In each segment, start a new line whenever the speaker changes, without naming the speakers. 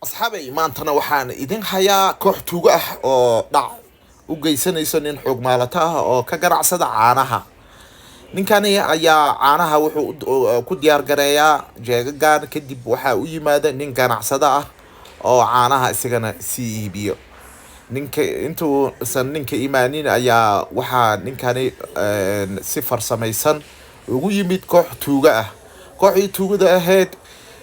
Asxaabay, maantana waxaan idin hayaa koox tuugo ah oo dhac u geysanayso nin xoog maalato ah oo ka ganacsada caanaha. Ninkani ayaa caanaha wuxuu ku diyaar gareeyaa jeegagan. Kadib waxaa u yimaada nin ganacsada ah oo caanaha isagana sii iibiyo. Ninka intuusan ninka imaanin ayaa waxaa ninkani si farsamaysan ugu yimid koox tuuga ah. Kooxdii tuugada ahayd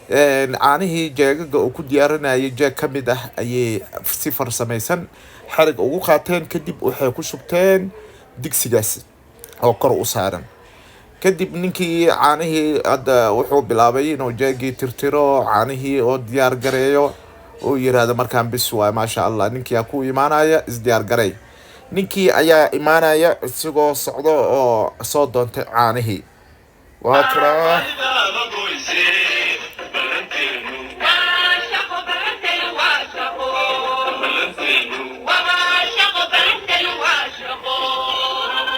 caanihii jeegaga uu ku diyaarinayay jeeg ka mid ah ayay si farsamaysan xarig ugu qaateen. Kadib waxay ku shubteen digsigaas oo kor u saaran. Kadib ninkii caanihii hadda wuxuu bilaabay inuu jeegii tirtiro, caanihii oo diyaar gareeyo, uu yiraahdo markaan bis waay, maasha Allah, ninkii aa ku imaanaya, isdiyaar garay. Ninkii ayaa imaanaya isagoo socdo oo soo doontay caanihii. Waa karaa.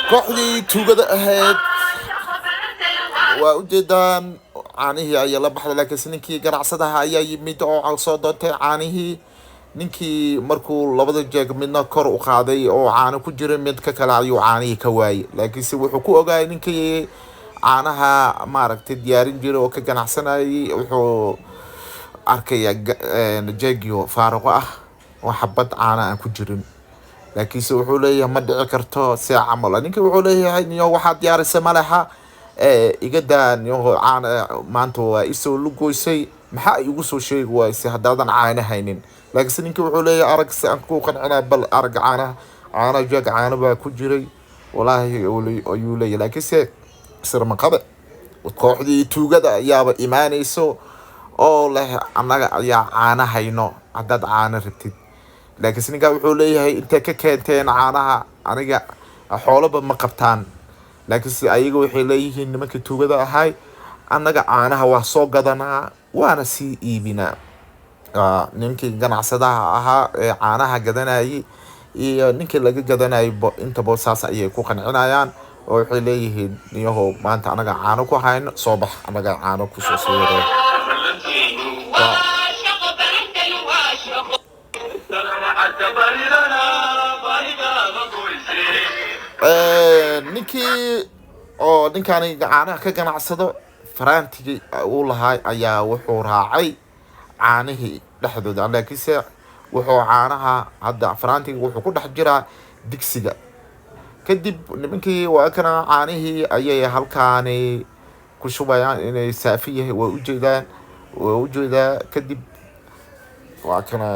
Kooxdii tuugada ahayd waa ujeedaan, caanihii ayaa la baxday, laakiinse ninkii ganacsadaha ayaa yimid oo soo doontay caanihii. Ninkii markuu labada jeeg midna kor u qaaday oo caano ku jira, mid ka kale ayuu caanihii ka waayey, laakiinse wuxuu ku ogaayay ninkii caanaha maaragtay diyaarin jiray oo ka ganacsanayay, wuxuu arkaya jeegio faaruqo ah oo xabad caana aan ku jirin. Laakiinse wuxuu leeyahay ma dhici karto see camal. Ninkii wuxuu leeyahay, niyo waxaad diyaarisay malaha, iga daa niyo, caana maanta waa isoo lugoysay, maxaa igu soo sheegi waysay haddaadan caana haynin? Laakiinse ninkii wuxuu leeyahay, arag si aan ku qancinaa, bal arag caanaha, caana jeeg caano baa ku jiray walaahi, ayuu leeyahay. Laakiinse sirmaqabe kooxdii tuugada ayaaba imaanayso oo leh, annaga ayaa caana hayno haddaad caano rabtid. Laakiinse ninkaa wuxuu leeyahay, intay ka keenteen caanaha? Aniga xooloba ma qabtaan. Laakiinse ayaga waxay leeyihiin, nimankii tuugada ahay, annaga caanaha waa soo gadanaa waana sii iibinaa. Ninkii ganacsadaha ahaa ee caanaha gadanayay iyo ninkii laga gadanayay intaba saas ayay ku qancinayaan oo waxay leeyihiin, niyahow, maanta anaga caano ku hayno, soo bax, anaga caano kusoo siiyay. Ninkii oo ninkani caanaha ka ganacsado faraantigii uu lahaa ayaa wuxuu raacay caanihii dhexdooda, laakiinse wuxuu caanaha hadda faraantiga wuxuu ku dhex jiraa digsiga. Kadib nimankii waa kana, caanihii ayay halkaani ku shubayaan inay saafi yahay waa ujeedaan, waa ujeedaa. Kadib waa kana.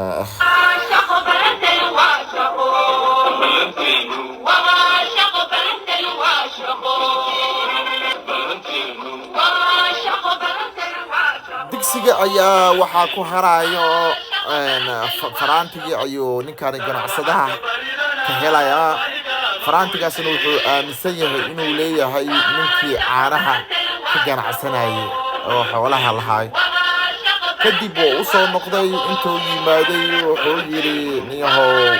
Digsiga ayaa waxaa ku harayo faraantigii ayuu ninkani ganacsadaha ka helayaa. Faraantigaasna wuxuu aaminsan yahay inuu leeyahay ninkii caanaha ka ganacsanayay oo xoolaha lahaay. Kadib wuu usoo noqday, intuu yimaaday wuxuu yidhi, niyahow,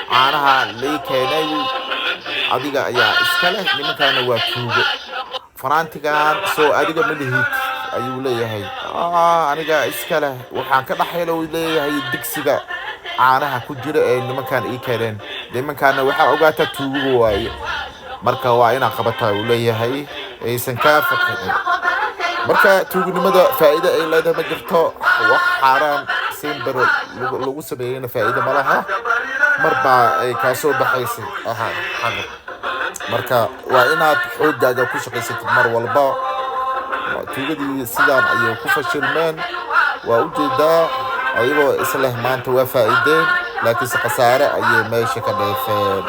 caanaha lii keenay adiga ayaa iska leh, nimankaana waa tuugo, faraantigan soo adiga ma lihid? Ayuu leeyahay. Aniga iska leh, waxaan ka dhex helay, uu leeyahay, digsiga caanaha ku jira ee nimankan ii keeneen. Nimankaana waxaa ogaataa tuugo waaye, marka waa inaa qabataa, uu leeyahay, aysan kaa fakirin. Marka tuugnimada faa'iido ay leedahay ma jirto. Wax xaaraan simbero lagu sameeyeyna faa'iido ma laha, mar baa ay kaa soo baxaysay aha xaqa. Marka waa inaad xooggaaga ku shaqaysatid mar walba. Tuugadii sidaan ayay ku fashilmeen, waa ujeedaa, ayagoo isleh maanta waa faa'iideen, laakiinse khasaare ayay meesha ka dheefeen.